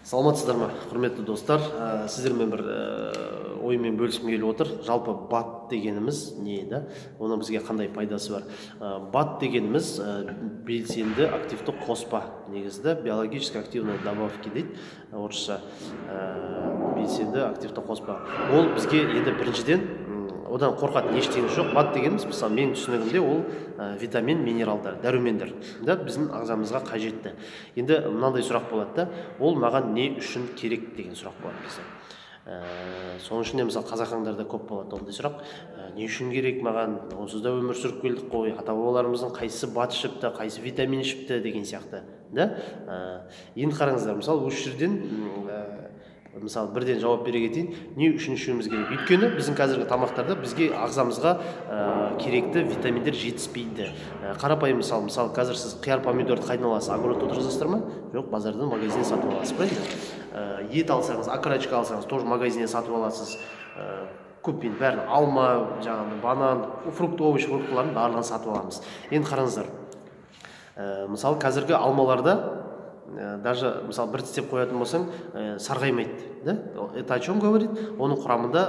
Саламатсыздар ма, құрметті достар? Сіздермен бір оймен бөліскім келіп отыр. Жалпы БАД дегеніміз не, да? Оның бізге қандай пайдасы бар? БАД дегеніміз белсенді активті қоспа. Негізі биологически активная добавки дейді орысша. Белсенді активті қоспа. Ол бізге енді біріншіден одан қорқатын ештеңе жоқ. БАД дегеніміз, мысалы, менің түсінігімде ол витамин, минералдар, дәрумендер да, біздің ағзамызға қажетті. Енді мынандай сұрақ болады да, ол маған не үшін керек деген сұрақ болады бізде. Соның ішінде, мысалы, қазақаңдарда көп болады ондай сұрақ. Не үшін керек маған, онсыз да өмір сүріп келдік қой, ата бабаларымыздың қайсысы БАД ішіпті, қайсы витамин ішіпті деген сияқты да. Енді қараңыздар, мысалы, осы жерден мысалы, бірден жауап бере кетейін, не үшін ішуіміз керек. Өйткені біздің қазіргі тамақтарда бізге, ағзамызға керекті витаминдер жетіспейді. Қарапайым мысал, қазір сіз қияр, помидорды қайдан аласыз? Огородта отырғызасыздар ма? Жоқ, базардан, магазиннен сатып аласыз, правильно? Ет алсаңыз, окорочка алсаңыз, тоже магазиннен сатып аласыз. Көп енді бәрін, алма, жаңағы банан, фрукт, овощ, фруктылардың барлығын сатып аламыз. Енді қараңыздар, мысалы, қазіргі алмаларда даже, мысалы, бір тістеп қоятын болсаң, сарғаймайды да. Это о чем говорит? Оның құрамында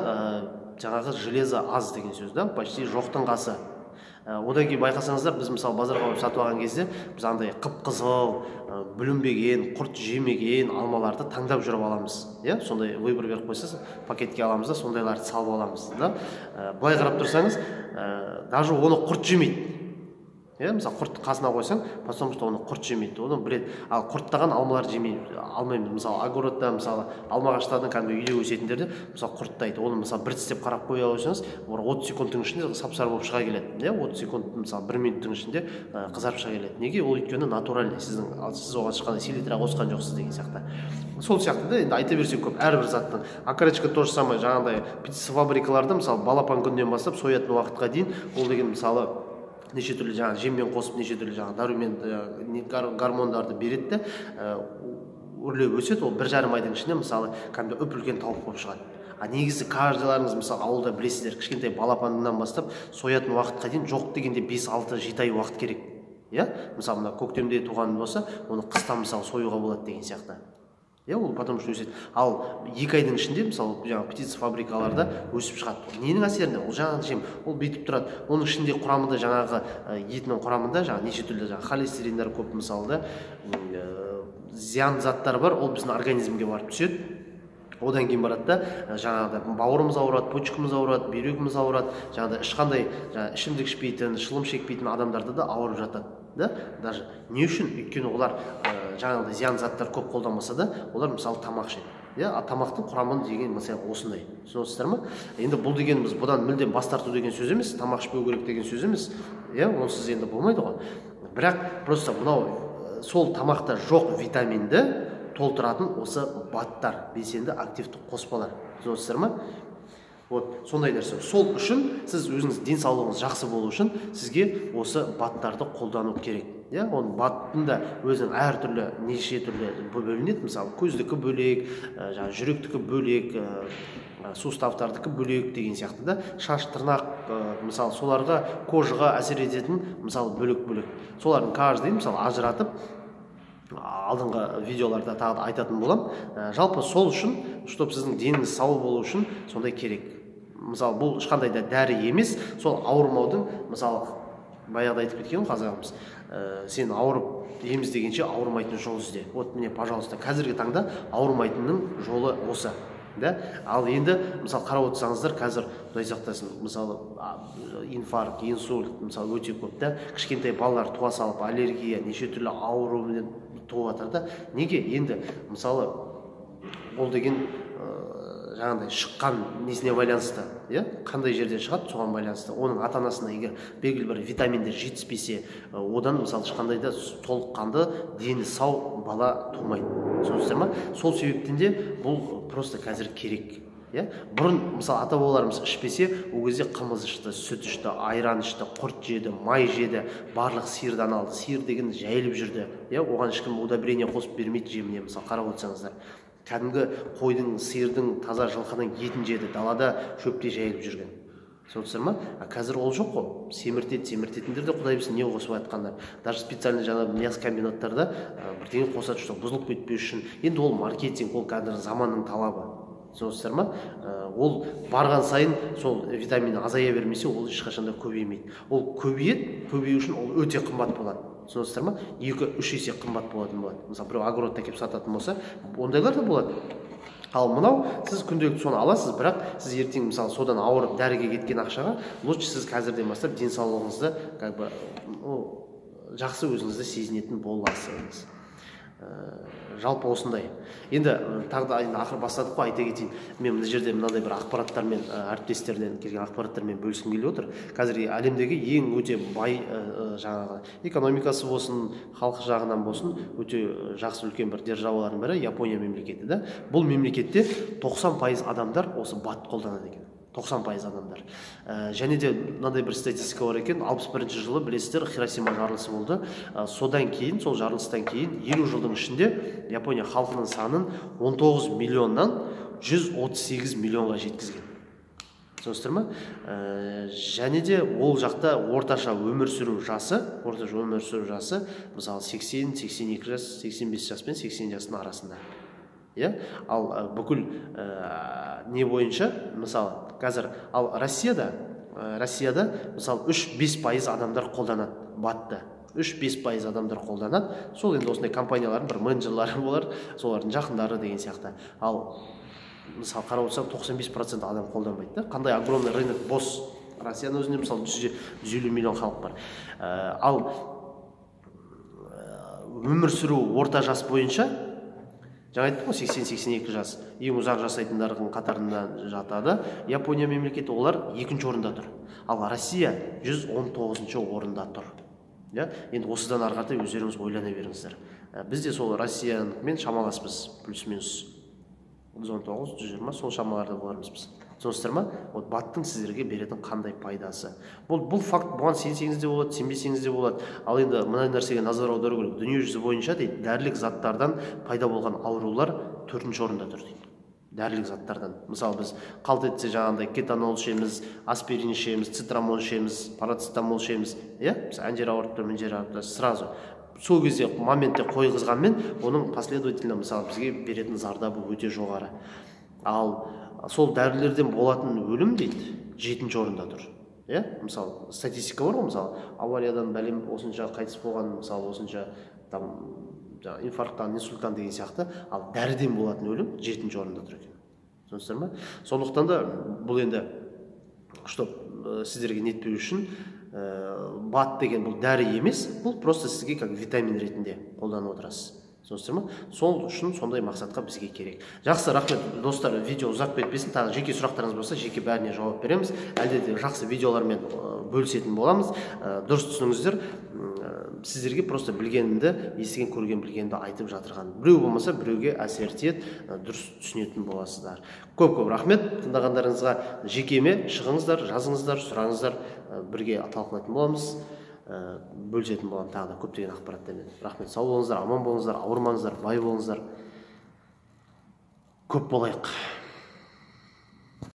жаңағы железо аз деген сөз да, почти жоқтың қасы. Одан кейін байқасаңыздар, біз, мысалы, базарға барып сатып алған кезде біз андай қып қызыл, бүлінбеген, құрт жемеген алмаларды таңдап жүріп аламыз, иә. Сондай выбор беріп қойса, пакетке аламыз да, сондайларды салып аламыз да. Былай қарап тұрсаңыз, даже оны құрт жемейді, иә. Мысалы, құртты қасына қойсаң, потому что оны құрт жемейді, оны біледі. Ал құрттаған алмаларды жемей алмаймыз. Мысалы, огородта, мысалы, алма ағаштардың, кәдімгі үйде өсетіндерді, мысалы, құрттайды. Оны, мысалы, бір тістеп қарап қоя қойсаңыз, олар 30 секундтың ішінде сап сары болып шыға келеді, иә. 30 секунд, мысалы, бір минуттың ішінде қызарып шыға келеді. Неге ол? Өйткені натуральный, сіздің, сіз оған ешқандай селитра қосқан жоқсыз деген сияқты. Сол сияқты да, енді айта берсек көп әрбір заттың. Окорочка то же самое, жаңағыдай птицефабрикаларда, мысалы, балапан күнінен бастап соятын уақытқа дейін ол деген, мысалы, неше түрлі жаңағы жеммен қосып, неше түрлі жаңағы дәрумен, гормондарды береді де, өрлеп өседі. Ол 1,5 айдың ішінде, мысалы, кәдімгі үп үлкен тауық болып шығады. А негізі каждыйларыңыз, мысалы, ауылда білесіздер, кішкентай балапаннан бастап соятын уақытқа дейін жоқ дегенде 5, 6, 7 ай уақыт керек, иә. Мысалы, мына көктемде туған болса, оны қыста, мысалы, союға болады деген сияқты, иә. Ол потому что өседі. Ал 2 айдың ішінде, мысалы, жаңағы птицефабрикаларда өсіп шығады. Ненің әсерінен? Ол жаңағы жем, ол бүйтіп тұрады. Оның ішінде, құрамында, жаңағы етінің құрамында жаңағы неше түрлі жаңағы холестериндер көп, мысалы да, зиян заттар бар. Ол біздің организмге барып түседі. Одан кейін барады да, жаңағыдай бауырымыз ауырады, почкамыз ауырады, бүйрегіміз ауырады. Жаңағыдай ешқандай жаңағы ішімдік ішпейтін, шылым шекпейтін адамдарда да ауырып жатады да даже. Не үшін? Өйткені олар жаңағыдай зиян заттар көп қолданбаса да, олар, мысалы, тамақ ішеді, иә. А тамақтың құрамын деген, мысалы, осындай. Түсініп отырсыздар ма? Енді бұл дегеніміз бұдан мүлдем бас тарту деген сөз емес, тамақ ішпеу керек деген сөз емес, иә. Онсыз енді болмайды ғой. Бірақ просто мынау сол тамақта жоқ витаминді толтыратын осы БАДтар, белсенді активті қоспалар. Түсініп отырсыздар ма? Вот сондай нәрсе. Сол үшін сіз өзіңіз денсаулығыңыз жақсы болу үшін сізге осы БАДтарды қолдану керек, иә. Оның, БАДтың да өзінің әртүрлі, неше түрлі бөлінеді. Мысалы, көздікі бөлек, жаңағы жүректікі бөлек, суставтардікі бөлек деген сияқты да, шаш, тырнақ, мысалы, соларға, кожаға әсер ететін, мысалы, бөлек бөлек. Солардың каждый, мысалы, ажыратып алдыңғы видеоларда тағы да айтатын боламын. Жалпы сол үшін, чтобы сіздің деніңіз сау болу үшін сондай керек. Мысалы, бұл ешқандай да дәрі емес, сол ауырмаудың, мысалы, баяғыда айтып кеткен ғой қазағымыз, сен ауырып ем іздегенше, ауырмайтын жол ізде. Вот міне, пожалуйста, қазіргі таңда ауырмайтынның жолы осы да. Ал енді, мысалы, қарап отырсаңыздар, қазір, құдай сақтасын, мысалы, инфаркт, инсульт, мысалы, өте көп та. Кішкентай балалар туа салып аллергия, неше түрлі аурумен туып жатыр да. Неге? Енді, мысалы, ол деген жаңағыдай шыққан несіне байланысты, иә, қандай жерден шығады, соған байланысты. Оның ата анасына егер белгілі бір витаминдер жетіспесе, одан, мысалы, ешқандай да толыққанды дені сау бала тумайды. Түсінесіздер ма? Сол себептен де бұл просто қазір керек, иә. Бұрын, мысалы, ата бабаларымыз ішпесе, ол кезде қымыз ішті, сүт ішті, айран ішті, құрт жеді, май жеді, барлық сиырдан алды. Сиыр деген жайылып жүрді, иә, оған ешкім удобрение қосып бермейді жеміне. Мысалы, қарап отырсаңыздар, кәдімгі қойдың, сиырдың, таза жылқының етін жеді, далада шөпте жайылып жүрген. Түсінесіздер ма? А қазір ол жоқ қой. Семіртеді, семіртетіндер де құдай білсін не қосып жатқандар. Даже специально жаңағы мясокомбинаттарда бірдеңе қосады, чтобы бұзылып кетпеу үшін. Енді ол маркетинг, ол қазір заманның талабы. Түсінесіздер ма? Ол барған сайын сол витамин азая бермесе, ол ешқашан да көбеймейді. Ол көбейеді, көбею үшін ол өте қымбат болады. Түсінесіздер ма? 2-3 есе қымбат болатын болады. Мысалы, біреу огородта әкеліп сататын болса, ондайлар да болады. Ал мынау сіз күнделікті соны аласыз, бірақ сіз ертең мысалы содан ауырып дәріге кеткен ақшаға лучше сіз қазірден бастап денсаулығыңызды как бы жақсы өзіңізді сезінетін боласыз. Жалпы осындай. Енді тағы да енді ақыр бастадық қой, айта кетейін. Мен мына жерде мынандай бір ақпараттармен, әріптестерден келген ақпараттармен бөліскім келіп отыр. Қазір әлемдегі ең өте бай жаңағы экономикасы болсын, халқы жағынан болсын, өте жақсы үлкен бір державалардың бірі Япония мемлекеті да. Бұл мемлекетте 90% адамдар осы БАД қолданады екен. 90% адамдар. Және де мынандай бір статистика бар екен. 61 жылы білесіздер, Хиросима жарылысы болды. Содан кейін, сол жарылыстан кейін 50 жылдың ішінде Япония халқының санын 19 миллионнан 138 миллионға жеткізген. Түсінесіздер ма? Және де ол жақта орташа өмір сүру жасы, орташа өмір сүру жасы, мысалы 80, 82 жас, 85 жас пен 80 жастың арасында. Иә? Ал бүкіл не бойынша, мысалы, қазір, ал Россияда, Россияда, мысалы, 3-5% адамдар қолданады БАДты. 3-5% адамдар қолданады. Сол енді осындай компаниялардың бір менеджерлары болар, солардың жақындары деген сияқты. Ал мысалы қарап отырсақ, 95% адам қолданбайды да. Қандай огромный рынок бос. Россияның өзінде мысалы 150 миллион халық бар. Ал өмір сүру орта жас бойынша жаңа айттым ғой, 80-82 жас ең ұзақ жасайтындардың қатарында жатады. Япония мемлекеті, олар екінші орында тұр. Ал Россия 119 орында тұр. Ja? Енді осыдан ары қаратай өздеріңіз ойлана беріңіздер. Біз де сол Россияныкімен шамаласпыз, плюс-минус 119, 120 сол шамаларда болармыз біз. Түсінесіздер ма? Вот БАДтың сіздерге беретін қандай пайдасы. Бұл факт, бұған сенсеңіз де болады, сенбесеңіз де болады. Ал енді мына нәрсеге назар аудару керек. Дүниежүзі бойынша дейді, дәрілік заттардан пайда болған аурулар 4-ші орында тұр дейді. Дәрілік заттардан. Мысалы, біз қалт етсе жаңағындай кетанол ішеміз, аспирин ішеміз, цитрамон ішеміз, парацетамол ішеміз, иә? Біз ана жері ауырып тұр, мына жері ауырып тұр, сразу. Сол кезде моментте қойғызғанмен, оның последовательно мысалы бізге беретін зардабы өте жоғары. Ал сол дәрілерден болатын өлім дейді, 7-ші орында тұр. Иә? Мысалы, статистика бар ғой, мысалы, авариядан бәлем осынша қайтыс болған, мысалы, осынша там жаңа инфаркттан, инсульттан деген сияқты, ал дәріден болатын өлім 7-ші орында тұр екен. Түсінесіздер ма? Сондықтан да бұл енді, чтоб сіздерге нетпеу үшін, БАД деген бұл дәрі емес, бұл просто сізге как витамин ретінде қолданып отырасыз. Түсінесіздер ма? Сол үшін сондай мақсатқа бізге керек. Жақсы, рахмет, достар, видео ұзақ кетпесін. Тағы жеке сұрақтарыңыз болса, жеке бәріне жауап береміз. Әлде де жақсы видеолармен бөлісетін боламыз. Дұрыс түсініңіздер, сіздерге просто білгенімді, естіген, көрген, білгенімді айтып жатырған. Біреу болмаса, біреуге әсер етеді, дұрыс түсінетін боласыздар. Көп-көп рахмет тыңдағандарыңызға. Жекеме шығыңыздар, жазыңыздар, сұраңыздар, бірге талқылайтын боламыз. Бөлісетін боламын тағы да көптеген ақпараттармен. Рахмет, сау болыңыздар, аман болыңыздар, ауырмаңыздар, бай болыңыздар. Көп болайық.